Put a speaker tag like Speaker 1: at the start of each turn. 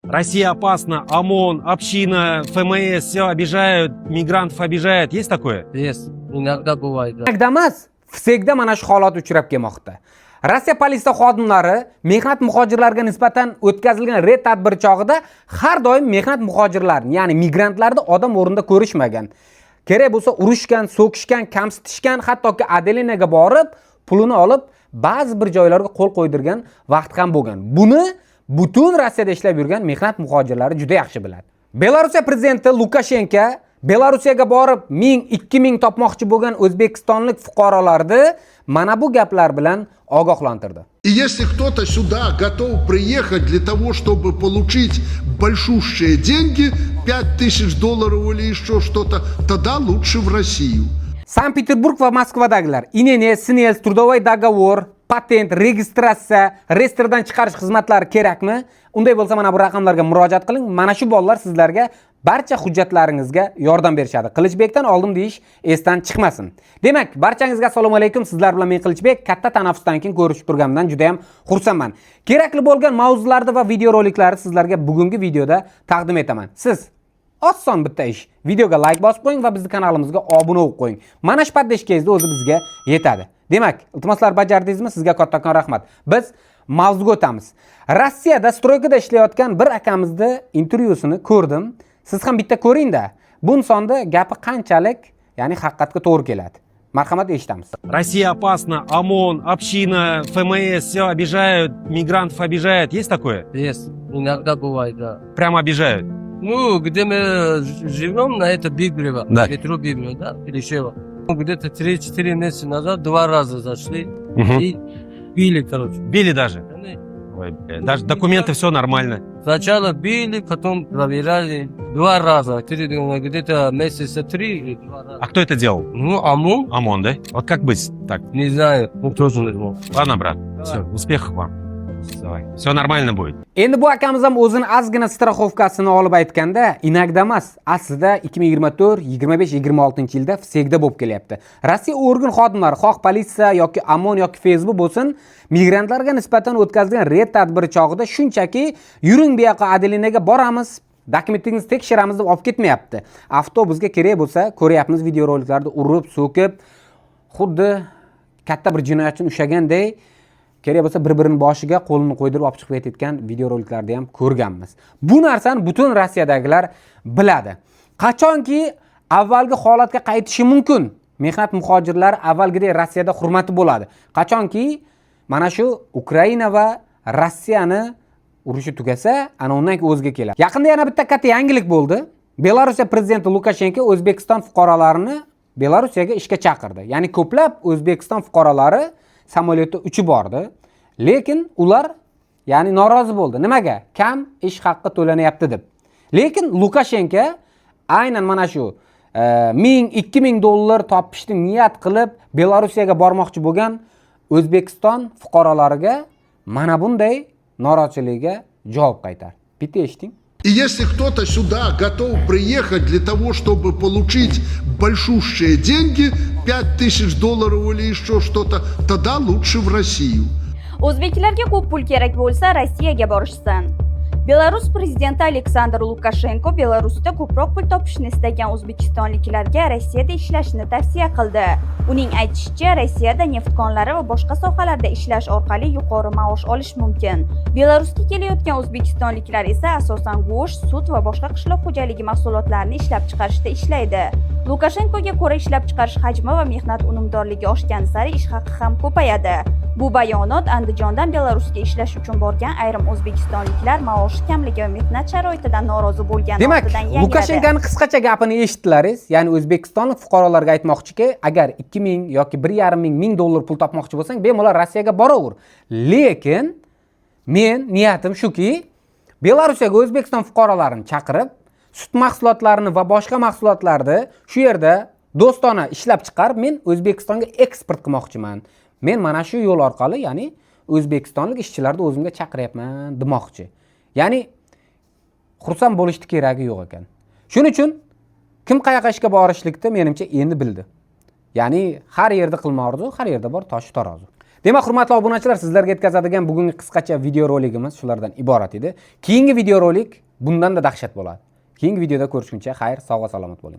Speaker 1: Россия опасна, ОМОН, община, ФМС, все обижают, мигрантов обижают. Есть такое?
Speaker 2: Есть. Иногда бывает, да.
Speaker 3: Иногда emas, всегда mana shu holat uchrab kelmoqda. Rossiya politsiya xodimlari mehnat muhojirlariga nisbatan o'tkazilgan reyd tadbiri chog'ida har doim mehnat muhojirlarini, ya'ni migrantlarni odam o'rnida ko'rishmagan. Kerak bo'lsa urushgan, so'kishgan, kamsitishgan, hattoki отделение ga borib, pulini olib, ba'zi bir joylarga qo'l qo'ydirgan vaqt ham bo'lgan. Buni butun Rossiyada ishlab yurgan mehnat muhojirlari juda yaxshi biladi. Belorussiya prezidenti Lukashenko Belorussiyaga borib 1000, 2000 topmoqchi bo'lgan o'zbekistonlik fuqarolarni mana bu gaplar bilan ogohlantirdi.
Speaker 4: И если кто-то сюда готов приехать для того, чтобы получить большущие деньги, 5000 долларов или еще что-то, тогда лучше в Россию.
Speaker 3: Sankt-Peterburg va Moskvadagilar ИНН, СНИЛС, трудовой договор, patent, registratsiya, reyestrdan chiqarish xizmatlari kerakmi? Unday bo'lsa mana bu raqamlarga murojaat qiling. Mana shu bolalar sizlarga barcha hujjatlaringizga yordam berishadi. Qilichbekdan oldim deyish esdan chiqmasin. Demak, barchangizga assalomu alaykum. Sizlar bilan men Qilichbek. Katta tanaffusdan keyin ko'rishib turganimdan juda ham xursandman. Kerakli bo'lgan mavzularni va videoroliklarni sizlarga bugungi videoda taqdim etaman. Siz oson bitta ish. Videoga like bosib qo'ying va bizni kanalimizga obuna bo'lib qo'ying. Mana shu поддержка ngizni o'zi bizga yetadi. Demak, iltimoslar bajardingizmi? Sizga kattakon rahmat. Biz mavzuga o'tamiz. Rossiyada стройка da ishlayotgan bir akamizni intervyusini ko'rdim. Siz ham bitta ko'ring-da. Bu insonni gapi qanchalik, ya'ni haqiqatga to'g'ri keladi. Marhamat, eshitamiz.
Speaker 1: Россия опасна, ОМОН, община, ФМС, все обижают, мигрантов обижают. Есть такое?
Speaker 2: Есть. Иногда бывает, да.
Speaker 1: Прямо обижают.
Speaker 2: Ну, где мы живем, на это Бибрево.
Speaker 1: Да.
Speaker 2: Метро Бибрево, да, Илишево. Ну, где-то 3-4 месяца назад два раза зашли
Speaker 1: Мгм.
Speaker 2: И били, короче.
Speaker 1: Били даже.
Speaker 2: Они
Speaker 1: Ой, бля, даже документы, все нормально.
Speaker 2: сначала били, потом проверяли два раза. Три, ну, где-то месяца 3 или два раза.
Speaker 1: А кто это делал?
Speaker 2: Ну, ОМОН,
Speaker 1: ОМОН, да? Вот как быть так?
Speaker 2: Не знаю, ну, тоже не знаю.
Speaker 1: Ладно, брат, все, успехов вам. Давай. Все нормально будет.
Speaker 3: Endi bu akamiz ham o'zini ozgina страховка sini olib aytganda, иногда emas, aslida 2024, 25, 26 yilda всегда bo'lib kelyapti. Rossiya organ xodimlari, xoh politsiya yoki OMON yoki ФСБ bo'lsin, migrantlarga nisbatan o'tkazilgan reyd tadbiri chog'ida shunchaki yuring, bu yoqqa отделение ga boramiz, dokumentingizni tekshiramiz deb olib ketmayapti. Avtobusga kerak bo'lsa, ko'ryapmiz videoroliklarda urib, so'kib, xuddi katta bir jinoyatchini ushlaganday, kerak bo'lsa bir birini boshiga qo'lini qo'ydirib olib chiqib ketayotgan videoroliklarni ham ko'rganmiz. Bu narsani butun Rossiyadagilar biladi. Qachonki avvalgi holatga qaytishi mumkin? Mehnat muhojirlari avvalgidek Rossiyada hurmati bo'ladi. Qachonki mana shu Ukraina va Rossiyani urushi tugasa, ana undan keyin o'ziga keladi. Yaqinda yana bitta katta yangilik bo'ldi. Belorussiya prezidenti Lukashenko O'zbekiston fuqarolarini Belorussiyaga ishga chaqirdi. Ya'ni ko'plab O'zbekiston fuqarolari samolyotda uchib bordi, lekin ular, ya'ni norozi bo'ldi. Nimaga? Kam ish haqqi to'lanyapti deb. Lekin Lukashenko aynan mana shu 1000, 2000 dollar topishni niyat qilib Belorussiyaga bormoqchi bo'lgan O'zbekiston fuqarolariga mana bunday norozichiligiga javob qaytardi. Bitta eshiting.
Speaker 4: И если кто-то сюда готов приехать для того, чтобы получить большущие деньги, 5000 долларов или еще что-то, тогда лучше в Россию.
Speaker 5: O'zbeklarga ko'p pul kerak bo'lsa, Rossiyaga borishsin. Belarus prezidenti Aleksandr Lukashenko Belarusda ko'proq pul topishni istagan o'zbekistonliklarga Rossiyada ishlashni tavsiya qildi. Uning aytishicha, Rossiyada neft konlari va boshqa sohalarda ishlash orqali yuqori maosh olish mumkin. Belarusga kelayotgan o'zbekistonliklar esa asosan go'sht, sut va boshqa qishloq xo'jaligi mahsulotlarini ishlab chiqarishda ishlaydi. Lukashenkoga ko'ra, ishlab chiqarish hajmi va mehnat unumdorligi oshgani sari ish haqi ham ko'payadi. Bu bayonot Andijondan Belarusga ishlash uchun borgan ayrim o'zbekistonliklar maoshi kamligi va mehnat sharoitidan norozi bo'lgani
Speaker 3: Demak,
Speaker 5: ortidan yangradi.
Speaker 3: Lukashenkoni qisqacha gapini eshitdilaringiz. Ya'ni o'zbekistonlik fuqarolarga aytmoqchiki, agar 2000 yoki 1,5 ming ming dollar pul topmoqchi bo'lsang, bemalol Rossiyaga boraver. Lekin men niyatim shuki, Belorussiyaga O'zbekiston fuqarolarini chaqirib, sut mahsulotlarini va boshqa mahsulotlarni shu yerda do'stona ishlab chiqarib, men O'zbekistonga eksport qilmoqchiman. Men mana shu yo'l orqali, ya'ni o'zbekistonlik ishchilarni o'zimga chaqiryapman demoqchi. Ya'ni xursand bo'lishni keragi yo'q ekan. Shuning uchun kim qayoqqa ishga borishlikni menimcha endi bildi. Ya'ni har yerda qilma orzu, har yerda bor toshi tarozi. Demak, hurmatli obunachilar, sizlarga yetkazadigan bugungi qisqacha videoroligimiz shulardan iborat edi. Keyingi videorolik bundanda dahshat bo'ladi. Keyingi videoda ko'rishguncha xayr, sog' va salomat bo'ling.